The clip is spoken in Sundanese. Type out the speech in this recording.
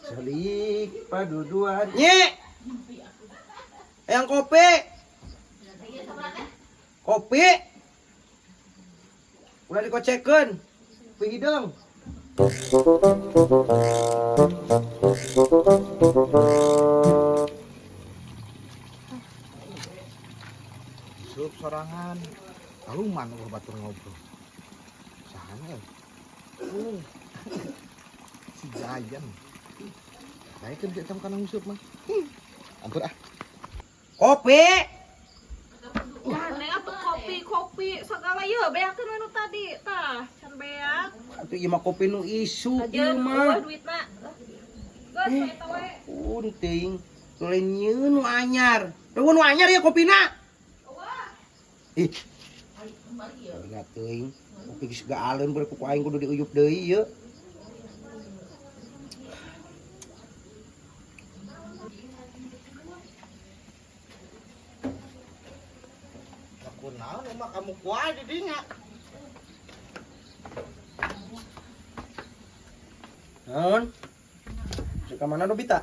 Selik paduduan. Nyi. Yang kopi. Kopi. Udah dikocekeun. Kopi hideung. Sup sorangan. Kaluman euweuh batur ngobrol. Saha eh? Oh. Si Jayan. Daekeun ge cam kana nguseup mah. Ampun ah. Kopi. Gandeng atuh kopi kopi segala ieu beakeun we nu tadi tah can beak. Atuh ieu mah kopi nu isuk ieu Ajeun mah. euweuh duitna. Geus we eta we. Ampun teuing. Nu lain nyieun nu anyar. Euweuh nu anyar ya kopina. Ih. Ingat teuing. Kopi geus gaaleun beureum ku aing kudu diuyup deui ieu. Aku naon mah kamu kuai di dinya. Naon? Ka mana Nobita?